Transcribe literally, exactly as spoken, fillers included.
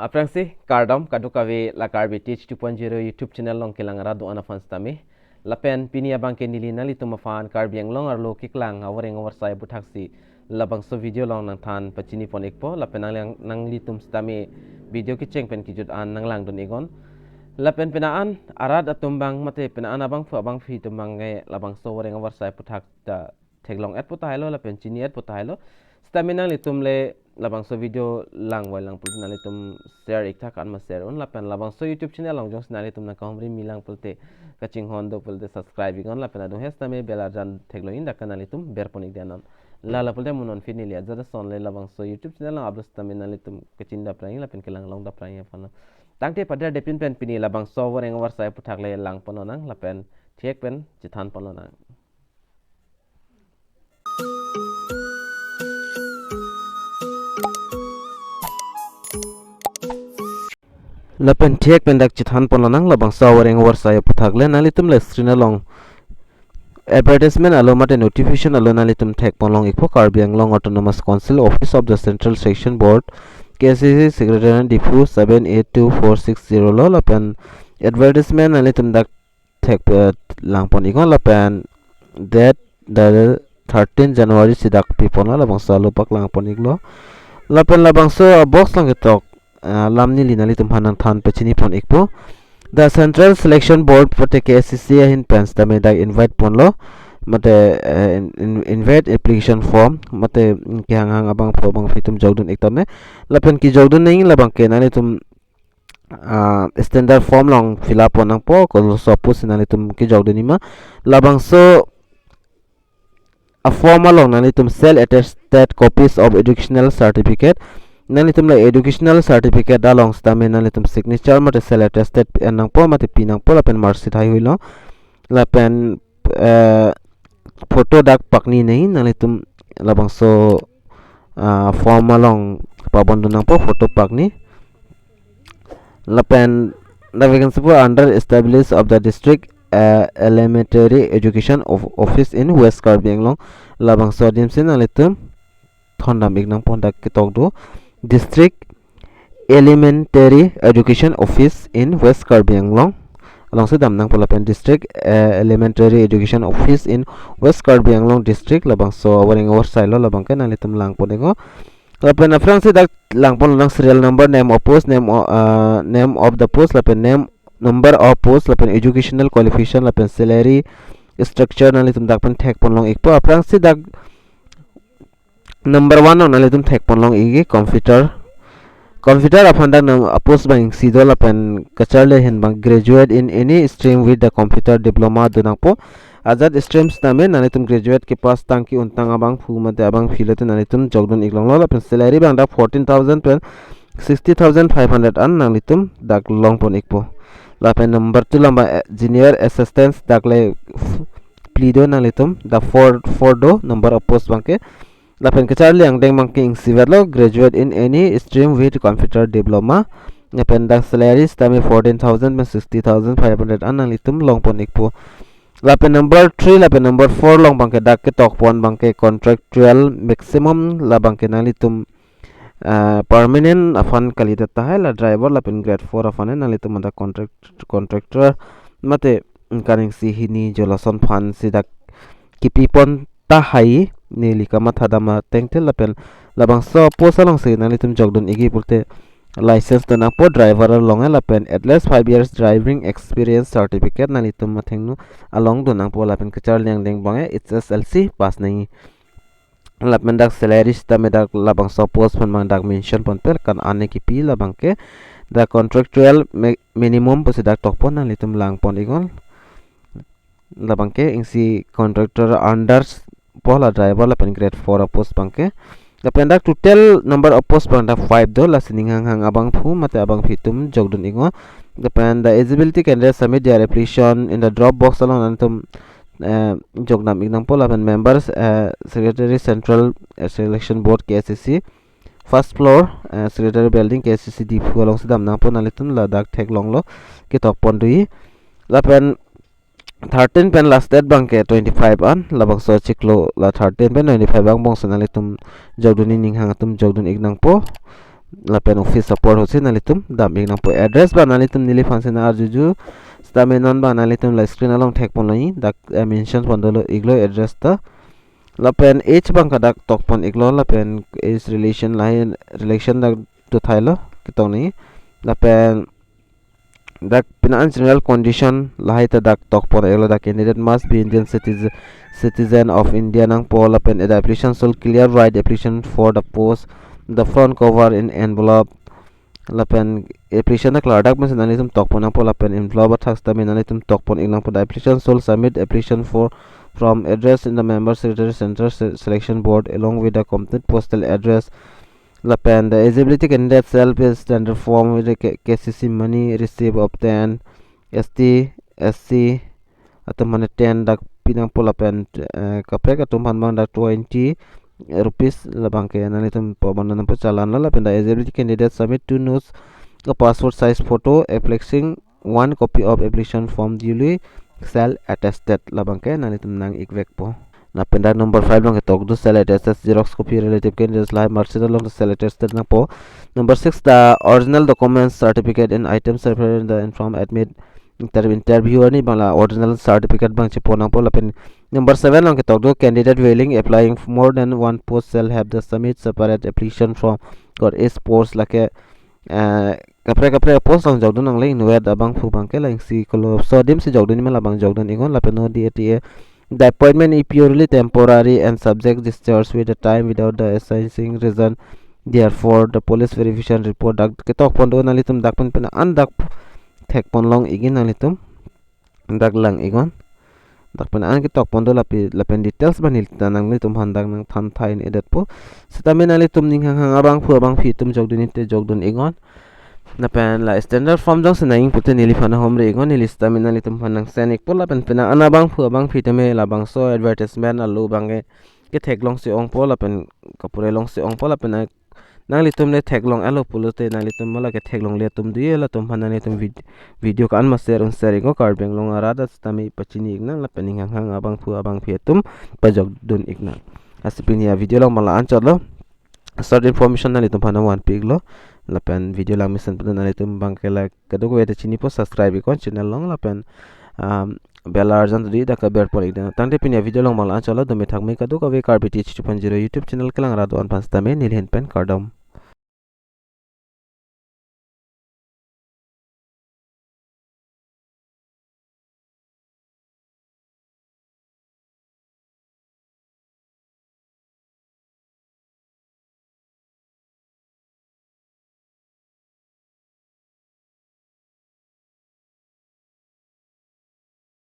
Aphrangsi kardom kadokave la Karbi Teach two point zero YouTube channel along kelang arat do-an aphan sitame. Lapen pini abangke neli nanglitum aphan Karbi Anglong arlo keklang avoreng avarsai aputhaksi labangso video along nangthan pachini pon ikpo, lapen nanglang, nanglitum sitame video kecheng pen kejut an nanglangdun iknon. Lapen penang an arat atum abang mate penang an abangphu abangphi atum abangke labangso avoreng avarsai aputhak ta theklong-et pu tahai lo lapen chini-et pu tahai lo. Sitame nanglitum le labangso video langvoi lang pulote nanglitum share ik tha, kan ma share un, lapen labangso YouTube channel along jongsi nanglitum nangkahumri mi lang pulote, kachinghon do pulote subscribe iknon, lapen adung he sitame bell arjan theklong-ik, dak ke nanglitum ber pon ik dei non. La la pulote mo non pini neli ajat ason le labangso YouTube channel along upload sitame nanglitum kachinidam prang lapen kelang longdam prang aphan lo. Tangte pader depin pen pini labangso avoreng avarsai aputhak le lang pon lonang lapen thek pen chethan pon lonang. Lapen thek pen dak chethan pon lonang labangso avoreng avarsai aputhak le, nanglitum le screen along advertisement alo mate notification alo nanglitum thek pon long ikpo, Karbi Anglong Autonomous Council, Office of the Central Selection Board, K A C C Secretariat Diphu, seven eight two four six zero lo, lapen advertisement nanglitum dak thek, eh, lang pon iknon, lapen date dak thirteen January si dak pi pon lo, labangso alo paklang pon iklo. Lapen labangso box along ketok, ah, alam neli nanglitum aphan nangthan pachini pon ikpo. The Central Selection Board mate K A C C ahin pen sitame dak invite pon lo, mate, eh, in, in, invite application form mate, mm, kehang hang abangphu abangphi atum jokdun ik tame. Lapen kejokdun nangji labangke nanglitum, ah, standard form along fill up pon nangpo, kosonsi nanglitum kejokdun ji ma. Labangso a-form along nanglitum self attested copies of educational certificate, nanglitum la educational certificate along sitame nanglitum signature mate self attested en nangpo mate pi nangpo, lapen marksheet haihui lo, lapen, eh, photo dak pakni nangji, nanglitum labangso, ah, form along pabondun nangpo, photo pakni. Lapen the vacancy for under established of the district, uh, elementary education of office in West Karbi Anglong. Labangso adim si nanglitum thondam ik nangpo, dak ketok do, District Elementary Education Office in West Karbi Anglong alongsi dam nangpo, lapen District, eh, Elementary Education Office in West Karbi Anglong District, labangso avoreng avarsai lo, labangke nanglitum lang pon iknon. Lapen aphrangsi dak lang pon lonang serial number, name of post, name o-, ah, name of the post, lapen name, number of post, lapen educational qualification, lapen salary structure nanglitum dak pen thek pon long ikpo. Aphrangsi dak number one along nanglitum thek pon long ikji computer. Computer aphan dak nang a-post abang isi do, lapen kacharli ahin abang graduate in any stream with the computer diploma do nangpo. Ajat stream sitame nanglitum graduate kepass tang ke-un tang abangphu mate abangphi lote nanglitum jokdun ik longlo, lapen salary abang dak fourteen thousand pen sixty thousand five hundred an nanglitum dak long pon ikpo. Lapen number two along abang, eh, junior assistant dak le f-, phli do, nanglitum dak four, four do number of post abangke. Lapen kacharli angdeng abangke isi vetlo, graduate in any stream with computer diploma. Lapen dak salary sitame fourteen thousand pen sixty thousand five hundred an nanglitum long pon ikpo. Lapen number three lapen number four along abangke dak ketok pon abangke contractual maximum, labangke nanglitum, ah, permanent aphan kalidet tahai, la driver lapen grade four aphan nanglitum dak contract, contractor mate ingkan isi hini jo lason aphan si dak kipi pon tahai, neli kamatha dam ateng tel, lapen labangso post alongsi nanglitum jokdun ikji pulote license do nangpo driver along, eh, lapen at least five years driving experience certificate nanglitum athengno along do nangpo, lapen kacharli angdeng abang, eh, H S L C pass nangji. Lapen dak salary sitame dak labangso post aphan abang dak mention pon pen kan ane kipi, labangke dak contractual mi-, minimum pusi dak tok pon, nanglitum lang pon iknon. Labangke isi contractor under po, la driver lapen grade four a-post abangke. Lapen dak total number of post abang dak five do, lasi ning hang hang abangphu mate abangphi atum jokdun iknon. Lapen the eligibility candidate submit their application in the drop box along nanglitum, eh, jokdam ik nangpo, lapen members, eh, secretary central, eh, selection board K A C C, first floor, eh, secretary building K A C C Diphu alongsi dam nangpo, nanglitum ladak theklonglo, ketok pon doji. Lapen thirteen pen last date abangke twenty-five an, labangso chiklo la thirteen pen twenty-five angbong si nanglitum jokdunji, ning hang atum jokdun ik nangpo. lapen office apor ahutsi nanglitum dam-ik nangpo. Address abang nanglitum neliphan si nang-arjuju, sitame non abang nanglitum la screen along thekpon nangji, dak, eh, mention pon dolo iklo address ta. Lapen age abang ke dak tokpon iklo, lapen age relation lahai relation dak dothailo, ketok nangji. Lapen dak pina an general condition lahai ta dak tokpon iklo, the candidate must be Indian citizen, citizen of India nangpo, lapen the application should clear write application for the post, the front cover in envelope, lapen application dak klardak pensi nanglitum tokpon nangpo, lapen envelope athak sitame nanglitum tokpon-ik nangpo. The application should submit application for from address in the member secretary center se- selection board along with the complete postal address. Lapen the eligibility candidate shall be standard form with the K- KCC money receive obtain, ST, SC atum aphan ten dak pi nangpo, lapen, eh, kaprek atum aphan abang dak twenty rupees labang ke nanglitum pabon nangpo, challan lo. Lapen the eligibility candidate submit two notes, a passport size photo, affixing one copy of application form duly self attested, labang ke nanglitum nang-ik vekpo. Lapen dak number five along ketok do self attested xerox copy, relative candidates lahai marksheet along self attested nangpo. Number six, the original documents certificate in item separate in the inform admit inter- interview arni abang la original certificate abang chepon nangpo. Lapen number seven along ketok do candidate willing applying for more than one post shall have the submit separate application form for each post, lake, eh, kaprek kaprek post along jokdun nangle, inutvet abangphu abang ke la isi kolo so adim si jokdun ma, labang jokdun-iknon. Lapen no D A T A, the appointment is purely temporary and subject discharge with the time without the assigning reason, therefore the police verification report dak ketok pon do nanglitum, dak pen pina an dak thekpon long-ikji nanglitum, dak lang-iknon. Dak pen an ketok pon do lapi, lapen details abang neli ta nanglitum aphan dak nangthan tha-ik detpo. Sitame nanglitum ning hanghang abangphu abangphi atum jokdun-ik te jokdun-iknon. Lapen la standard form jongsi nangji pute neliphan homri-iknon, neli sitame nanglitum aphan nang send-ikpo. Lapen pina an abangphu abangphi atum labangso advertisement along abang ke ketheklong si ongpo, lapen kapure long si ongpo, lapen a- nanglitum le theklong-etlo pulote nanglitum mala ketheklongle atum do-ik, latum aphan nanglitum vid- video ko-an ma share un share-iknon, Karbi Anglong arat ta sitame pachini-iknang, lapen ning hanghang abangphu abangphi atum pajokdun-iknang. Lasi pini a-video along abang la anchotlo, short information nanglitum aphan nangvanpi-iklo. Lapen video langmesen pute nanglitum abang ke la kadokave ta chinipo, subscribe-iknon channel along, lapen, um, bell arjan do-ik, dak keber pon-ik dun. Tangte pini a-video along abang la anchotlo, dome thakme kadokave Karbi T H two point zero YouTube channel kelang rat do-an aphan sitame neli ahin pen kardom.